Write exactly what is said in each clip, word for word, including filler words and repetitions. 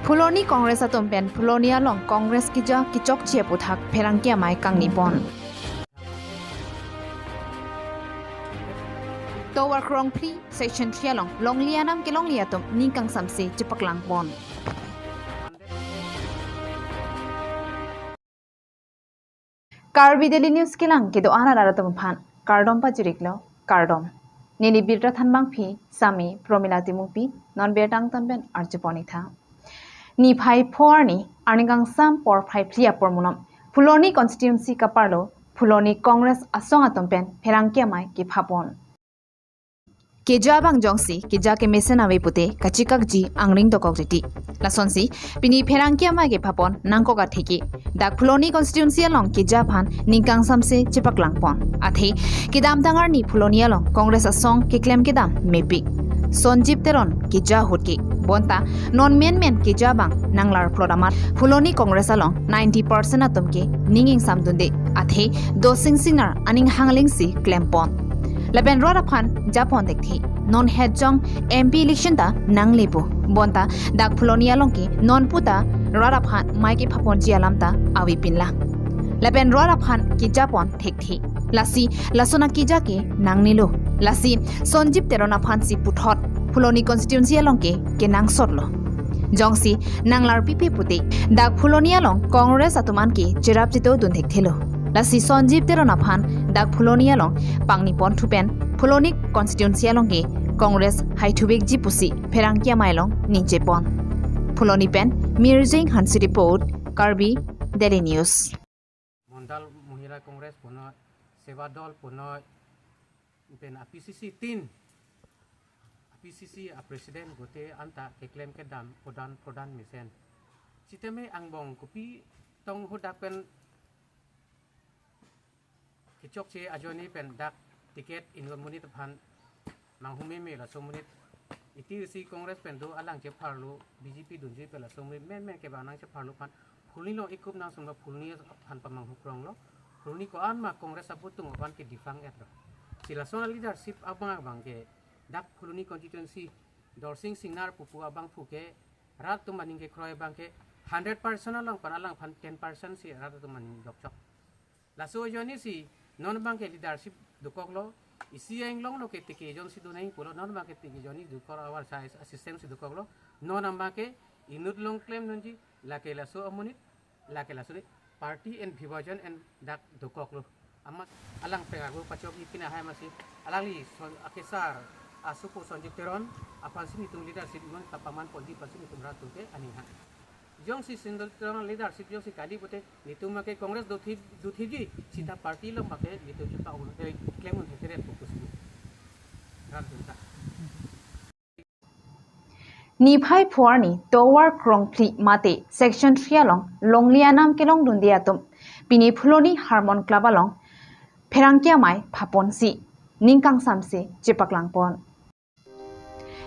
Phuloni Congress atum pen Phuloni along Congress keja kechokche aputhak pherangke amei kangni pon. Tovar krongphli section three along longle anam kelongle atum ning kangsamse chepaklang pon. Karbi Daily News kelang kedo-an arat atum aphan kardom pajiriklo, kardom. Neli birta thanbangpi sami Promila Timungpi, non birta angton pen arjupon ik tha. Niphai pho arni, arni kangsam porphai phli apor munom, Phuloni constituency kaparlo Phuloni Congress asong atum pen pherangke amei kepha pon. Keja abang jongsi keja kemesen ave pute kachikakji angring dokok riti. Lasonsi pini pherangke amei kepha pon nangkok atheke, dak Phuloni constituency along keja aphan ning kangsamse chepaklang pon. Athe kedamtang arni Phuloni along Congress asong keklem kedam mepik Sonjib Teron keja ahut ke, bonta non menmen keja abang nanglar plot amat Phuloni Congress along ninety percent atum ke ning ingsamdunde, athe Dosing Singnar aning hanglingsi klem pon. Lapen rat aphan japon thekthe, non hetjong M P election ta nangle pu, bonta dak Phuloni along ke non puta rat aphan mei kepha ponji alam ta ave pinlang. Lapen rat aphan keja pon thekthe. Lasi lason akeja ke nangnelo. Lasi Sonjib Teron aphansi puthot Phuloni constituency along ke kenangsotlo. Jongsi nanglar pipe pute, dak Phuloni along Congress atum an ke cherap chito dun thekthelo. Lasi Sonjib Teron aphan dak Phuloni along pangni ponthu pen Phuloni constituency along ke Congress haithuvekji pusi pherangke amei along ningje pon. Phuloni pen Mirjing Hanse report, Karbi Daily News. Mondal Mohila Congress punoi, Seva Dol punoi, pen a P C C tin, a P C C a president gote anta keklem kedam prodhan prodhan mesen. Sitame angbong kopi tong hadak pen kechokche ajoine pen dak ticket inut amonit aphan manghumeme laso amonit. Iti isi Congress pen do alang chepharlo, B J P dunji pen laso amonit menmen kevang nangchepharlo aphan Phuloni along ikup nangsunlo, Phuloni aphan pamanghu kronglo. Phuloni ko-an ma Congress abutung aphan ke defang etlo. Si lason aleadership abang abang ke dak Phuloni constituency Dosing Singnar pupu abangphu ke rat atum aning kekroi abang ke hundred percent along pen alangphan ten percent si rat atum aning dokchok. Laso ajoinesi non abang ke leadership dokoklo, isi a-inglonglo ke tiki ajon si donai pulo, non abang ke tiki ajon ni dokok, our size a system si dokoklo, non abang ke inut along klemdunji, lake laso amonit, lake laso de, party and bibhajan and dak dokoklo. Amat alang peng argo pachok ipin ahai masi, alangli son akesar, asopo Sonjib Teron aphansi netum leadership non kapaman ponji aphansi netum rat atum ke aning ha. Jongsi Sonjib Teron leadership jongsi kali pute, netum abang ke Congress dothi dothiji, sita party along abang ke netum chupa un eh, klem un thekthe fokus ni. Rat atum ta. Niphai pho arni Tovar krongphli mate section three along longle anam kelongdunde atum pini Phuloni Harmon Club along pherangke amei phaponsi ning kangsamse chepaklang pon.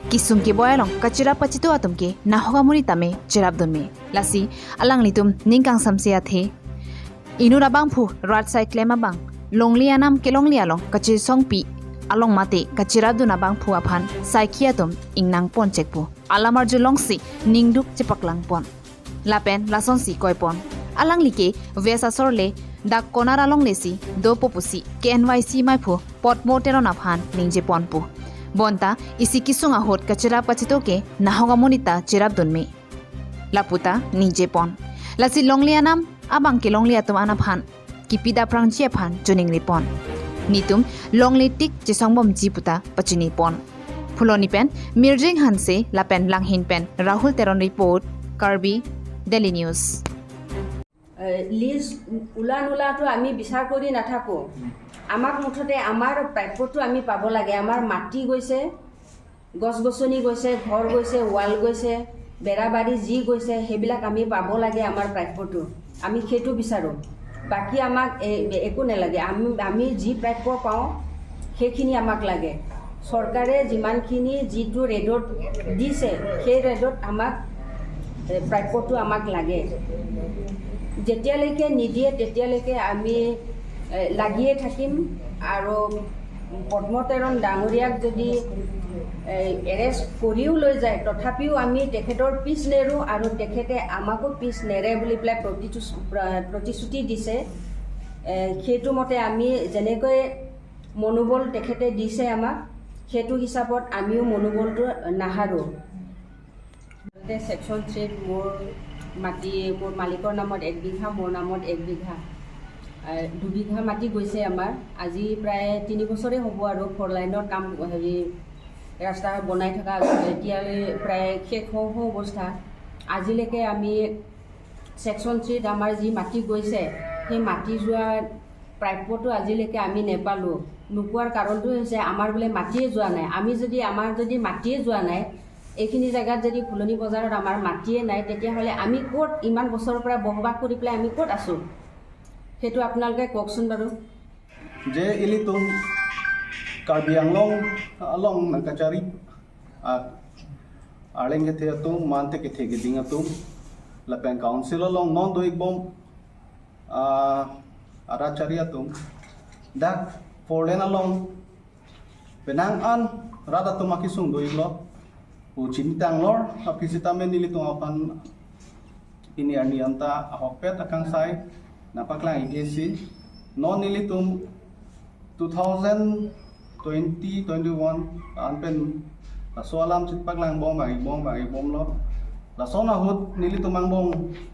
Kesung keboi along kacherap kachito atum ke nahok amonit tame cherapdunme. Lasi alanglitum ning kangsamse athe inut abangphu rat sai klem abang longle anam kelongle along kachesongpi along mate kacherapdun abangphu aphan saikhi atum ingnang ponchek pu alam arjulongsi ningduk chepaklang pon. Lapen lasonsi koipon. Alangli ke West asor le dak Konar along lesi dopo pusi K N Y C meiphu Potmo Teron aphan ningje pon pu. Bonta isi kesung ahut kacherap kachito ke nahok amonit ta cherapdunme. Laputa ningje pon. Lasi longle anam abang kelongle atum an aphan kipi daprangji aphan choningri pon. Netum longle tik chesongbomji puta pachini pon. Phuloni pen Mirjing Hanse lapen Langhin pen Rahul Teron report, Karbi Daily News. A, lease OLA নোলাটো আমি বিচাৰ কৰি নাথাকো। আমাক মুঠতে আমাৰ প্ৰাপ্যটো আমি পাব লাগে। আমাৰ মাটি গৈছে, গছ গছনি গৈছে, ঘৰ গৈছে, ৱাল গৈছে, বেৰা বাৰী যি গৈছে, সেইবিলাক আমি পাব লাগে আমাৰ প্ৰাপ্যটো। আমি সেইটো বিচাৰোঁ। বাকী আমাক এ-, একো নালাগে। আমি, আমি যি প্ৰাপ্য পাওঁ, সেইখিনি আমাক লাগে। চৰকাৰে যিমানখিনি যিটো ৰেটত দিছে, সেই ৰেটত আমাক, এ, প্ৰাপ্যটো আমাক লাগে। যেতিয়ালৈকে নিদিয়ে, তেতিয়ালৈকে আমি, এ, লাগিয়ে থাকিম আৰু পদ্ম তেৰণ ডাঙৰীয়াক যদি এৰেষ্ট কৰিও লৈ যায়, তথাপিও আমি তেখেতৰ পিছ নেৰো আৰু তেখেতে আমাকো পিছ নেৰে বুলি পেলাই প্ৰতিশ্ৰুতি দিছে। সেইটো মতে আমি যেনেকৈ মনোবল তেখেতে দিছে আমাক, সেইটো হিচাপত আমিও মনোবলটো নাহাৰো। ছেকশ্যন থ্ৰীত মোৰ মাটি, মোৰ মালিকৰ নামত এক বিঘা, মোৰ নামত এক বিঘা, দুবিঘা মাটি গৈছে আমাৰ। আজি প্ৰায় তিনি বছৰে হ'ব আৰু ফ'ৰ লাইনৰ কাম, হেৰি, ৰাস্তা বনাই থকা। এতিয়ালৈ প্ৰায় শেষ হওঁ হওঁ অৱস্থা। আজিলৈকে আমি ছেকশ্যন থ্ৰীত আমাৰ যি মাটি গৈছে, সেই মাটি যোৱা প্ৰাপ্যটো আজিলৈকে আমি নেপালো। নোপোৱাৰ কাৰণটো হৈছে আমাৰ বোলে মাটিয়ে যোৱা নাই। আমি যদি, আমাৰ যদি মাটিয়ে যোৱা নাই, এইখিনি জেগাত যদি ফুলনি বজাৰত আমাৰ মাটিয়ে নাই, তেতিয়াহ'লে আমি ক'ত ইমান বছৰৰ পৰা বসবাস কৰি পেলাই আমি ক'ত আছো? সেইটো আপোনালোকে কওকচোন বাৰু। Je ilitum Karbi Anglong along nangkachari, ah, arleng kethe atum, mate kethe keding atum, lapen council along non do-ikbom, ah, arat chari atum, dak four lane along penang an rat atum akesung do-iklo pu chinitang lor. Aphi sitame nelitum aphan pini arni anta ahokpet akangsai nangpaklang-ik-e si, non nelitum two thousand twenty twenty-one an pen laso alam chepaklangbom bang-ikbom bang-ikbomlo. Lason ahut nelitum angbong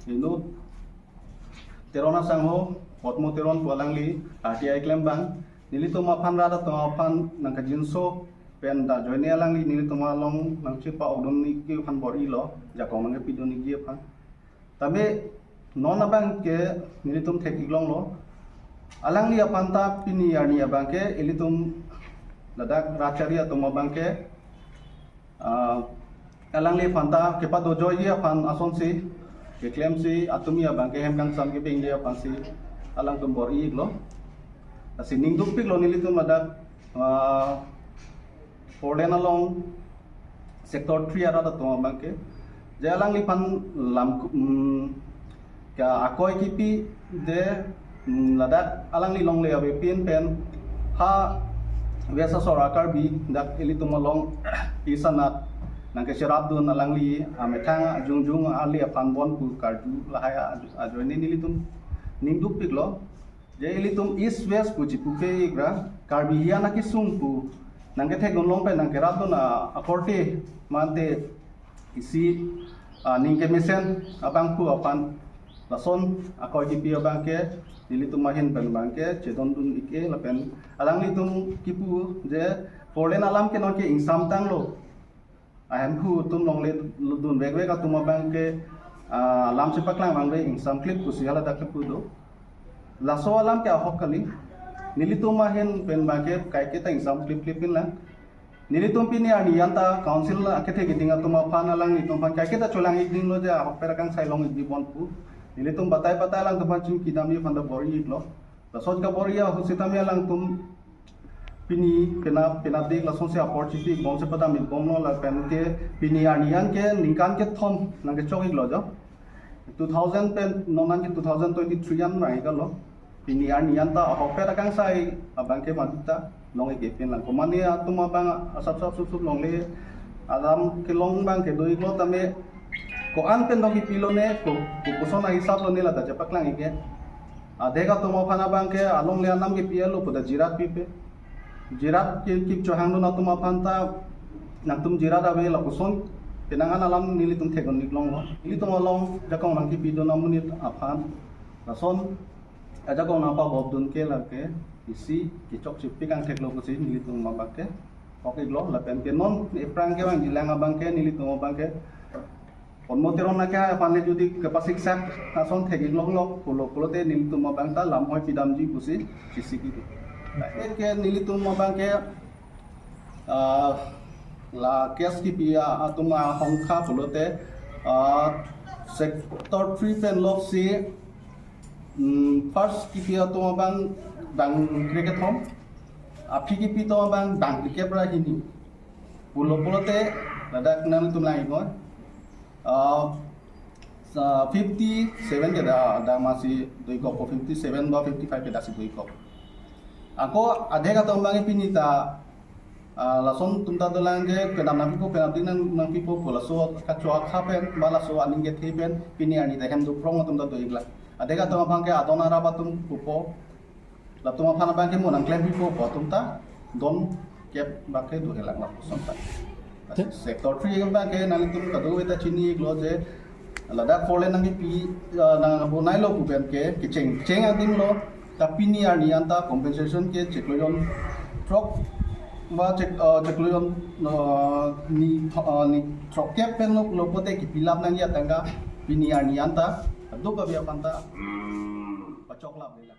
inut Teron asangho, Potmo Teron pu alangli R T I klem bang, nelitum aphan rat atum aphan nangkajinso pen dak ajoine alangli nelitum along nangchepa-okdun-ikji aphan bor-ilo, jakong nangkepidun-ikji aphan. Tame non abangke nelitum thek-iklonglo. Alangli aphan ta pini arni abangke ilitum ladak rat chari atum abangke, ah, alangli aphan ta kepadojoiji aphan asonsi keklemsi atumi abangke hem kangsam kebengji aphansi alangtum bor-iklo. Lasi ning dukpiklo nelitum ladak, ah, four lane along sector three arat atum abangke, je alangliphan lam, mm, ka akoi kipi, je, mm, ladak alangli longle avepin pen ha West Asor a-Karbi dak ilitum along East anat nangkecherapdun alangli amethang ajungjung ali aphan bon pu karju lahai a-, ajoine nelitum ning dukpiklo. Je ilitum East West pu chipupe ikra, Karbi hian akesung pu nangkethekdunlong pen nangkerapdun a-, akorte mate isi, ah, ning kemesen abangphu aphan lason akoi kipi abangke nelitum ahin pen abangke chedondun-ik-e lapen alanglitum kipu je four lane alam ke nonke ingsamtanglo. Ahemphu atum longledun vekvek atum abangke, ah, alam chepaklang abangke ingsamklip pusi haladak kipu do. Laso alam ke ahok kali. Nelitum ahin pen abangke kaiketa ingsamklipklip pinlang. Nelitum pini arni anta council akethe keding atum aphan alanglitum aphan kaiketa cholang-ikdinglo je ahokpet akangsai long-ikji bon pu. Nelitum batai batai alangtum aphan chingkidamji aphan ta bor-iklo. Laso kabor-ik ahut sitame alangtum pini penap penapdik lasonsi apor chipi bomsi padam-ikbomlo lapen ke pini arni an ke ningkan kethom nangkechok-iklo jo. Two thousand pen non an ke two thousand twenty-three an nang-iklo. Pini arni anta ahokpet akangsai abangke maduta long-ik-e pinlang. Komane atum abang asap sap sup sup longle alam kelong abangke do-iklo tame ko-an pen dong kipilone, ko, kopuson ahisap lone lata chepaklang-ik-e. Adek atum aphan abangke alongle anam kepi-etlo pu ta jirat pipe. Jirat ke kip chohangdun atum aphan ta nangtum jirat ave lapuson penang an alam nelitum thekdun-iklonglo. Nelitum along jakong nangkepidun amonit aphan lason ajakong nangpabobdun ke lake isi kechok chipi kangtheklo pusi nelitum abangke hok-iklo lapen ke non ephrang kevangjilang abangke nelitum abangke Potmo Teron nake aphan le jodi kepasiksak ason thek-iklonglok pulo pulote nelitum abang ta lamhoi pidamji pusi chesik-iklo. Ke nelitum abangke, ah, la case kipi atum ahongkha pulote, ah, sector three pen loksi, mm, first kipi atum abang dang krekethom, aphi kipi atum abang dang krikep ra hini. Pulo pulote ladak nangtum lang-iknon. Ah, sa fifty seven ke dak, dak masi do-ikpo, fifty seven ba fifty five ke daksi do-ikpo. Ako adhek atum abang pini ta, ah, lason atum ta dolang ke penap nangpipo, penap ding nang nangpipo pu laso kachohakha pen ba laso aning kethe pen pini arni ta hem duprong atum ta do-iklang. Adhek atum abang ke adon arap atum pupo, latum aphan abang ke mo nangklempipo pu atum ta don kep abang ke do-iklang lapuson ta. Te- Sector three abang ke nangtum kadokave ta chini-iklo je ladak four lane nangkipi, ah, nangbonailo pu pen ke kecheng cheng adim lo, ta pini arni anta compensation ke chiklo jon throk ba chik, ah, chiklo jon, ah, ni tho-, ah, ni throkkep pen lo, lo pote kipilap nangji atangka pini arni anta kadokave aphan ta pachoklap le la.